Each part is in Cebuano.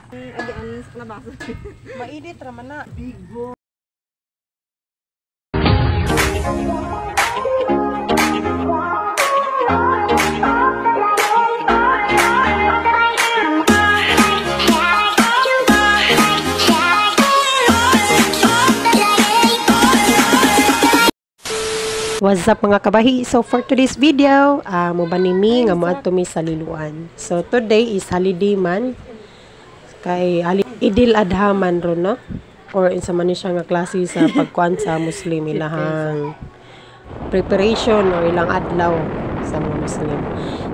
Agian sa kalabasa. Mainit raman na. Big boy. What's up, mga kabahi? So for today's video, mo mi nga moadto mi sa Liloan. So today is holiday man kay Idil Adha man ron, no? Or insa man ni siya nga klase sa pagkuan sa Muslim, ilahang preparation or ilang adlaw sa mga Muslim.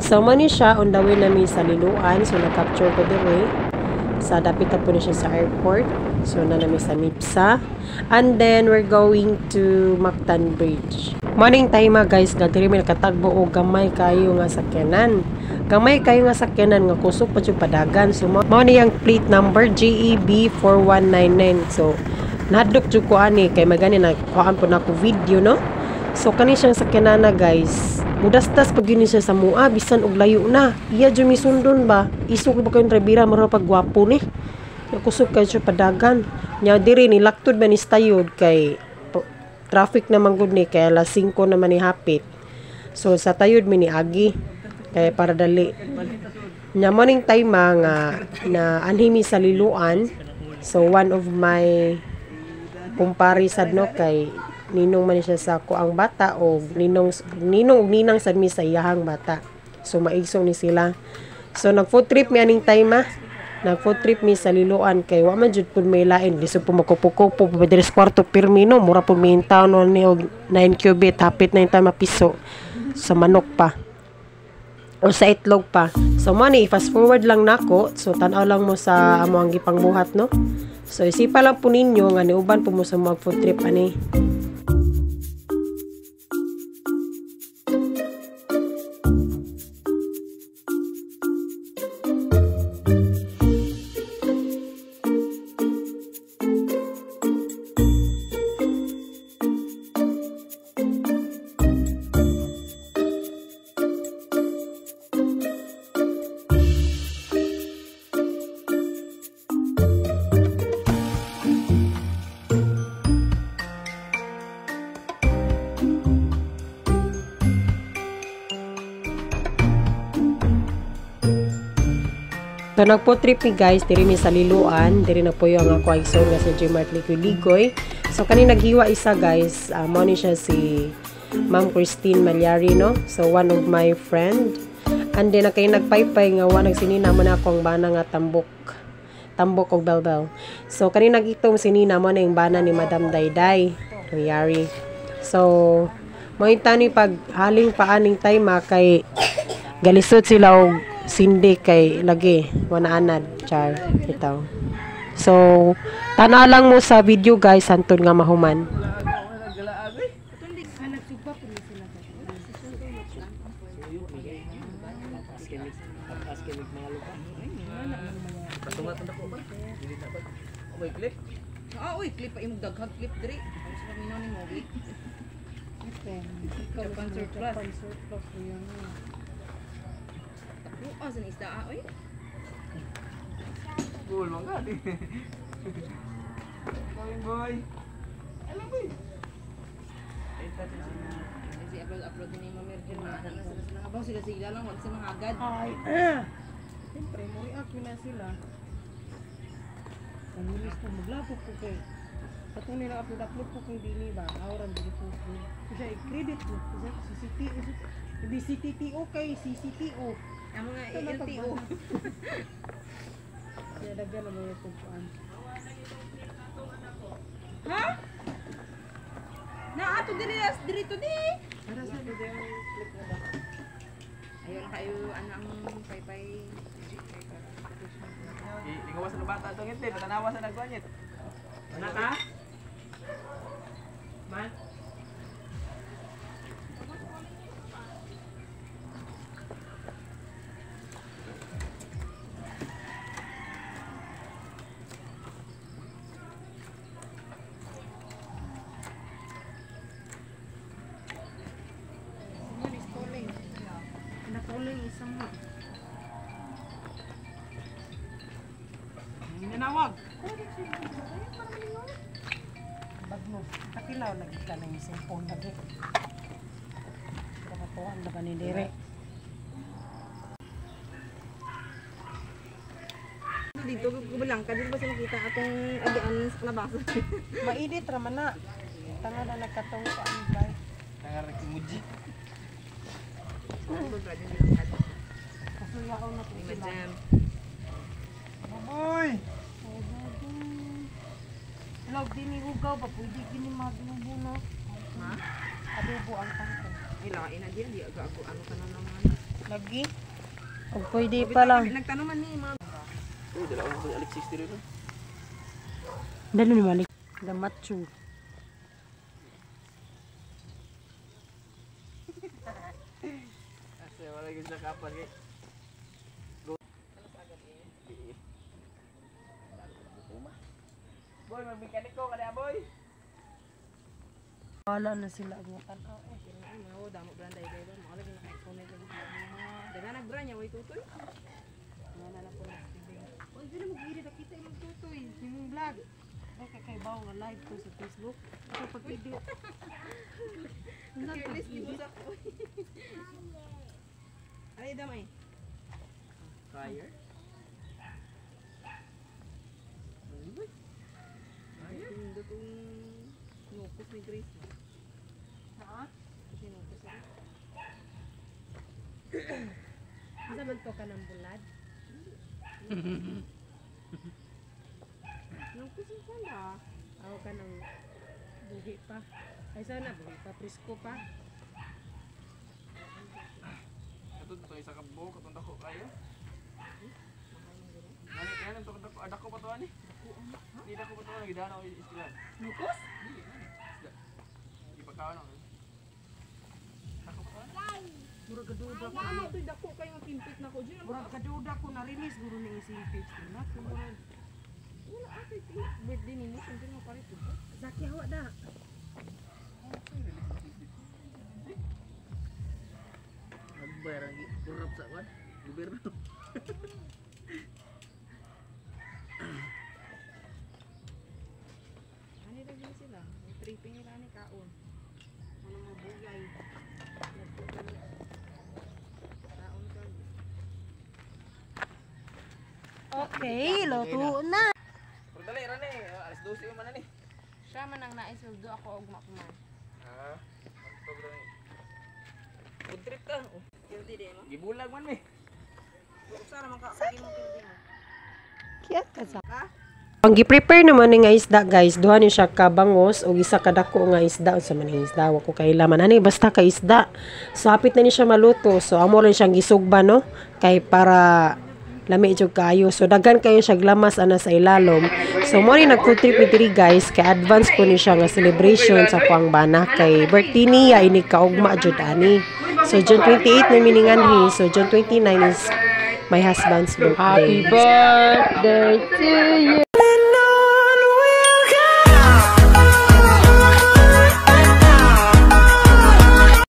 So mo ni siya on the way nami sa Liloan. So na-capture ko dire sa dapit na po ni siya sa airport. So na nami sa Mipsa. And then we're going to Mactan Bridge. Morning time guys, nga diri mi nakatagbo og gamay kayo nga sakyanan. Gamay kayo nga sakyanan nga kusog pa jud padagan. So mao ni ang plate number GEB 4199. So nahadlok jud ko ani kay magani na kuhaan po nako video, no. So kani siyang sakyanan na guys. Mudasdas pag yun siya sa mua, bisan og layo na. Iya jud misundon ba? Isog ba kayo dribera, mura pag gwapo ni. Nakusog kayo siya padagan. Nya diri ni laktod ba ni stayod kay traffic naman gud ni kay alas 5 naman ni hapit. So sa tayod mi ni agi kay para dali. Nya morning time nga na anhi mi sa Liloan. So one of my kumpare sad, no, kay ninong man siya sa ako ang bata o ninong ninong ug ninang sad mi sa iyahang bata. So maigso ni sila. So nag food trip mi aning time ah. Nag food trip mi sa Liloan kay wa man jud pud may lain. Lisod po magkupo-kupo pa diri sa kwarto pirmi, no. Mura pud mi taon ni og 9 cubit hapit na yung time mapiso sa manok pa o sa itlog pa. So money fast forward lang nako. So tan-aw lang mo sa amo ang gipangbuhat, no. So isipa lang po ninyo nga niuban po mo sa mga food trip ani. So nagpo trip mi guys diri mi sa Liloan, diri na po yung ako igsoon nga si Jmart Ligoy Ligoy. So kani naghiwa isa guys, mao ni siya si Ma'am Christine Malyari, no. So one of my friend. And then kay nagpaypay nga wa nagsinina mo na akong bana nga tambok. Tambok og belbel. So kani nagitom sinina mo na yung bana ni Madam Dayday Malyari. So mo tani pag haling pa aning time kay galisod sila og sindi kay lagi wana anad char itaw. So tanaw lang mo sa video guys hantod nga mahuman. Ah, uy, clip pa imong daghang clip diri. Ang sa paminaw ni mo, wait. Japan surplus. Ah, sa isda ah, oy. Cool man ka. Going boy. Alam boy. Kasi upload ni Ma'am Mergin na sila abaw sila sila lang wag sila agad. Ay. Siyempre mo react na sila. Ang ko maglapok ko kay katong nila upload ko kung dini ba awran dili ko. Kasi i-credit mo CCTO BCTTO kay CCTO. Ang mga LTO. Kaya daghan na mga tugpuan. Ha? Na ato diri diri to di. Para sa video click na ba? Ayun kayo anang paypay. Ingawas sa bata itong ngiti, patanawa sa nagwanyit. Anak ha? Man? Someone is calling. Nakulay isang mo. Bagno. Kapilaw lagi ka ng cellphone lagi. Nakatuan na ba ni Dire? Dito kubulang ka, dito ba siya makita atong agian sa kalabasa? Mainit raman na. Tanga na nagkatong pa ang bay. Nangarag si Muji. Kasuyaon na po sila. Madam. Boy! Log din ni hugaw ba pwede kini maglubo no? Ha? Adobo ang kangkong. Ay, lain na diyan, di aga-ago ano ka na naman. Lagi? Og pwede pa lang. Nagtanong man ni mga Uy, dala ko sa Alex 60 rin. Dalo ni Malik. The macho. Kasi wala yung sa kapal kay. Go. Boy, magmekaniko ka na, boy. Wala na sila ang tanaw eh. Ay, mga oh, damo brand ay ba? Mga lagi naka-connect lagi. Dala nag-brand niya way tutoy. Wala na po na. Uy, dili mo giri nakita imong tutoy, imong vlog. Ay kay bawo nga live ko sa Facebook. Ako pag edit. Careless ni mo sa Ay, damay. Fire. Pindot yung nukos ni Grace. Ha? Kasi nukos siya. Isa man to ka ng bulad? Nukos yung pala. Ako ka ng buhi pa. Ay sana buhi pa, presko pa. Ato to isa ka buhok atong dako kayo. Nani nani to dako dako pa to ani. Di dako pa to ani gidana ko istilan. Nukos? Di pagkaon ako. Dako pa to ani. Murag kaduda ko. Ano to'y dako kayo ang kimpit na ko dyan. Murag kaduda ko na-release guro ni ising page ko na. Murag Wala ate, birthday ni mo, siyempre mo parit. Zaki hawa da. Nagbayar ang kurap sa kwan. Gobyerno. Ano lagi sila? May tripping nila ni kaon. Ano mabugay. Kaon ka. Okay, luto na. Pero dali ra ni, alas 12 man na ni. Siya man ang naisweldo ako og makuman. Ah. Food trip ta. Oh, Guilty di mo? Gibulag man mi. Usa ra man ka kagi mo guilty mo. Kaya ka sa. Ang gi-prepare naman ni nga isda guys, duha ni siya ka bangos ug isa ka dako nga isda unsa man ang isda, wa ko kailaman ani basta ka isda. So hapit na ni siya maluto. So amo rin siyang gisugba no kay para lami jud kaayo. So daghan kayo siya lamas ana sa ilalom. So mo ni nag food trip ni diri guys kay advance po ni siya nga celebration sa kuang bana kay birthday niya ini kaugma jud ani. So June 28 na mininganhi. So June 29 is my husband's birthday. Birthday to you.